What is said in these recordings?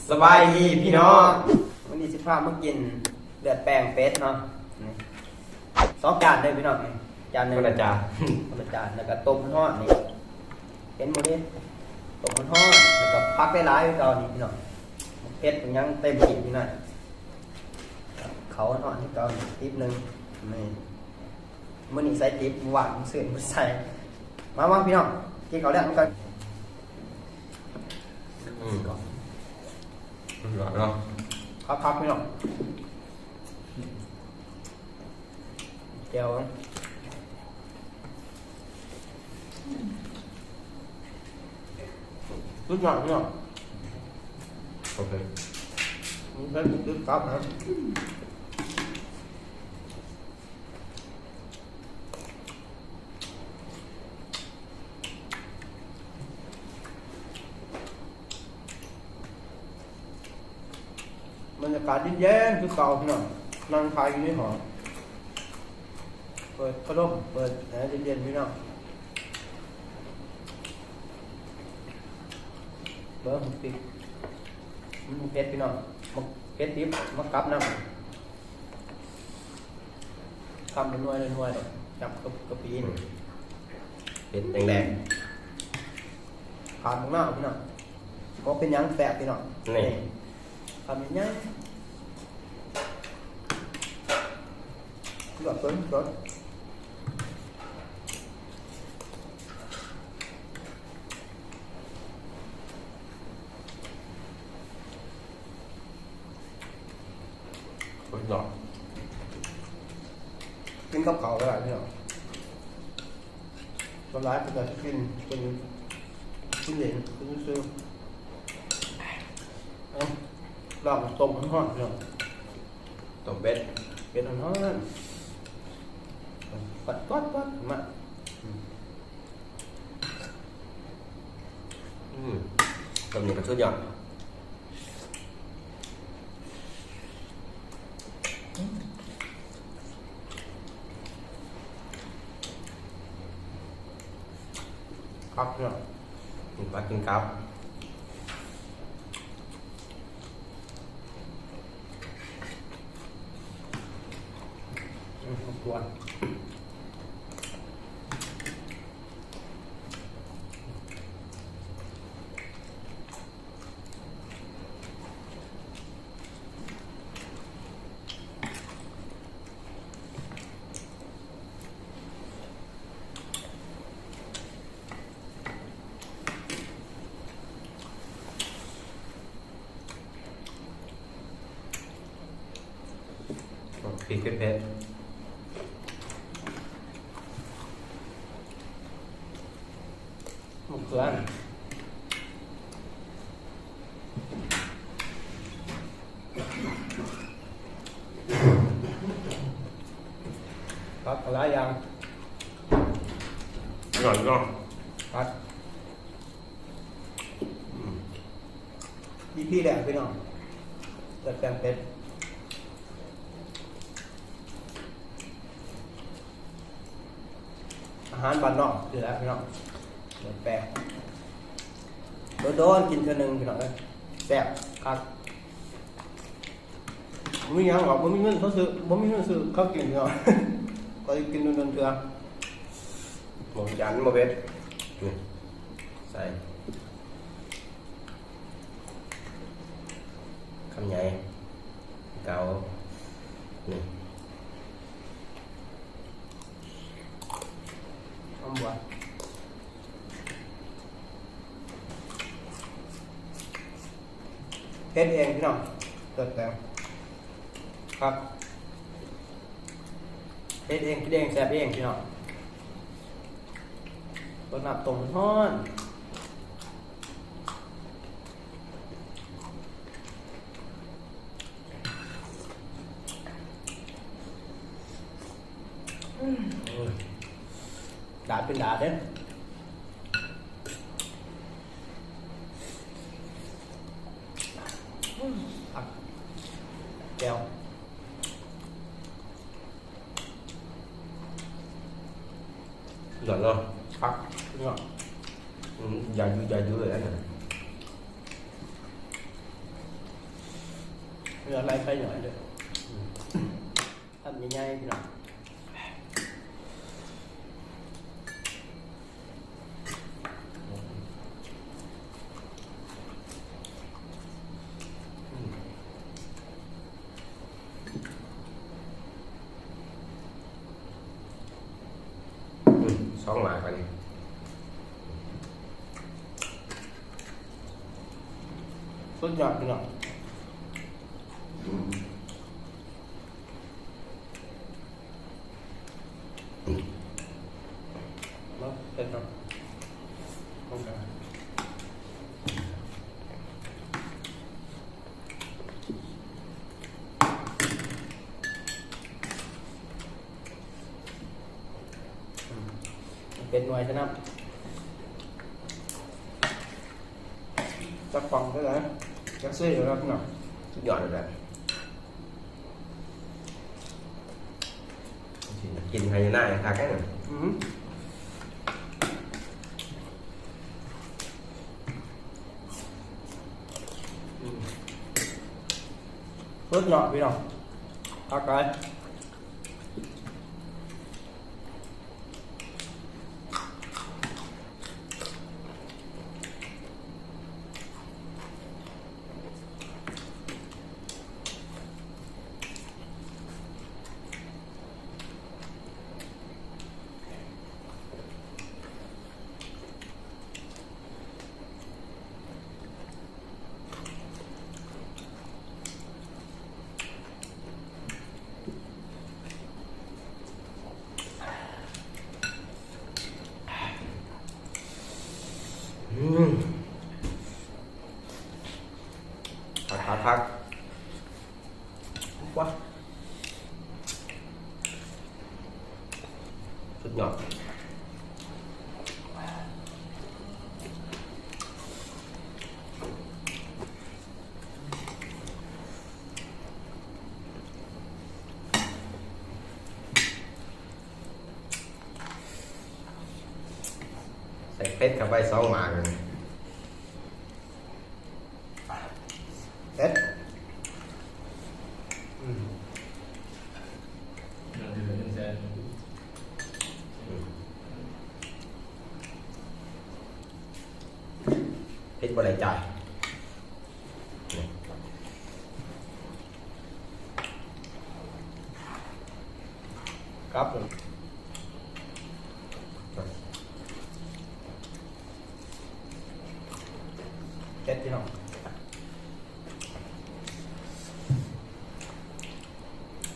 ສະບາຍດີພີ່ນ້ອງ ມື້ນີ້ຊິພາມາກິນເລືອດແປງເປັດເນາະ ນີ້ ສອງຈານເດີພີ່ນ້ອງ ນີ້ ຈານໜຶ່ງ ຄົນລະຈານ ຄົນລະຈານ ແລ້ວກໍຕົ້ມຮ້ອນໆ ນີ້ ເຫັນບໍ່ນີ້ ຕົ້ມຮ້ອນໆ ແລ້ວກໍຜັກຫຼາຍໆຄືເກົ່ານີ້ພີ່ນ້ອງ ໝາກເຜັດຫຍັງເຕັມທີ່ຢູ່ນັ້ນ ເຂົ້າຮ້ອນໆຄືເກົ່ານີ້ ຕິບໜຶ່ງ ນີ້ ມື້ນີ້ໃສ່ຕິບ ມື້ວານມື້ຊືນບໍ່ໄດ້ໃສ່ ມາໆ ພີ່ນ້ອງ ກິນເຂົ້າແລງນຳກັນ ອືມ ອະ ເນາະ ຄັກໆ ພີ່ນ້ອງ ແຈ່ວ ສຸດຍອດ ພີ່ນ້ອງ ໂອເຄ ມັນເຜັດ ມັນຕຶບຕັບນະ. ບັນຍາກາດເຢັນໆ ຄືເກົ່າພີ່ນ້ອງ ນັ່ງຂາຍຢູ່ໃນຫໍ ເປີດພັດລົມ ເປີດແອເຢັນໆ ພີ່ນ້ອງ ເບິ່ງ ໝາກເຜັດ ພີ່ນ້ອງ ໝາກເຜັດດິບ ໝາກກັບນຳ. ຄຳລະໜ່ວຍລະໜ່ວຍ ຈັບກະປິ ອືມ ເຜັດແດງໆ ຂາດໝາກນາວພີ່ນ້ອງ ບໍ່ເປັນຫຍັງ ແຊບພີ່ນ້ອງ ນີ້ ນີ້ ຄຳໃຫຍ່ໆ ລວກເບິ່ງສົດ. ໂອ້ຍເນາະ ກິນກັບເຂົ້າກໍໄດ້ພີ່ນ້ອງ ສ່ວນຫຼາຍເພິ່ນກໍຊິກິນ ກິນ ກິນເຫຼັນ ກິນຊື່ໆ ເອົາ ລອງຕົ້ມຮ້ອນໆ ພີ່ນ້ອງ ຕົ້ມເປັດ ເປັດຮ້ອນໆ ປັດໆໆ ມາ ອືມ. ອືມ ແບບນີ້ກໍສຸດຍອດ ຄັກເນາະ ກິນຜັກກິນກັບ. ອໍ ພລິກເຜັດໆ ໝາກເຂືອ ຜັກຫຼາຍຢ່າງ ອະລ່ອຍເນາະ ຜັກ ອືມ ອີພີແລກພີ່ນ້ອງ ເລືອດແປງເປັດ ອາຫານບ້ານນອກນີ້ແຫຼະພີ່ນ້ອງ ເລືອດແປງ ໂດນໆ ກິນເທື່ອໜຶ່ງພີ່ນ້ອງເອີຍ ແຊບຄັກ. ບໍ່ມີຫຍັງດອກ ບໍ່ມີເງິນເຂົາຊື້ ບໍ່ມີເງິນຊື້ເຂົາກິນເນາະ ກໍໄດ້ກິນດົນໆເທື່ອ ໝາກຈັນໝາກເຜັດ ນີ້ ໃສ່ ຄຳໃຫຍ່ ເກົ່າ ນີ້ ຫອມຫວານ. ເຮັດເອງພີ່ນ້ອງ ເລືອດແປງ ຄັກ ເຮັດເອງກິນເອງແຊບເອງພີ່ນ້ອງ ເບິ່ງນ້ຳຕົ້ມຮ້ອນໆ. ອືມ ດາດເປັນດາດເດ້ ອືມ ຄັກ ແຈ່ວ ເຫຼືອເນາະ ຄັກ ເນາະ ອືມ ຢ່າຢູ່ ຢ່າຢູ່ເລີຍອັນນັ້ນ. ເຫຼືອໄລ່ໄປໜ້ອຍເດີ້ ຄຳໃຫຍ່ໆ ພີ່ນ້ອງ. ອືມ ສອງໝາກອັນນີ້ ສຸດຍອດ ພີ່ນ້ອງ. ເນາະ ເຮັດເນາະ ໂອເຄ. ເປັນໜ່ວຍຊະນຳ ຈັກປ່ອງເດີ ຈັກເຊຍຢູ່ແລ້ວເນາະ ສຸດຍອດເລີຍ. ກິນໄຮຍານາຄັກແທ້ນະ ອືມ ອືມ ສຸດຍອດ ພີ່ນ້ອງ ຄັກຫຼາຍ. ອືມ ຄັກໆໆ ວ້າ ສຸດຍອດ. ໃສ່ເຜັດເຂົ້າໄປສອງໝາກເລີຍ. ເຜັດ ອືມ ເຜັດບໍ່ໄດ້ຈ່າຍ. ຄັບ ເຜັດ ພີ່ນ້ອງ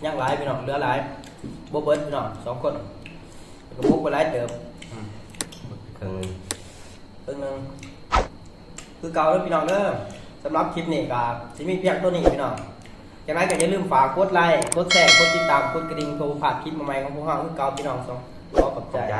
ຍັງຫຼາຍ ພີ່ນ້ອງ ເຫຼືອຫຼາຍ ບໍ່ເບິດ ພີ່ນ້ອງ ສອງຄົນ ກະໝົກໄປຫຼາຍເຕີບ ອືມ ເຄິ່ງໜຶ່ງ ເຄິ່ງໜຶ່ງ ຄືເກົ່າເດີພີ່ນ້ອງເດີ. ສຳລັບຄລິບນີ້ກະຊິມີພຽງໂຕນີ້ພີ່ນ້ອງ. ຈັ່ງໃດກະຢ່າລືມຝາກກົດໄລ, ກົດແຊ, ກົດຕິດຕາມ, ກົດກະດິ່ງ ເພື່ອບໍ່ພາດຄລິບໃໝ່ໆຂອງພວກເຮົາຄືເກົ່າພີ່ນ້ອງ. ຂໍຂອບໃຈ.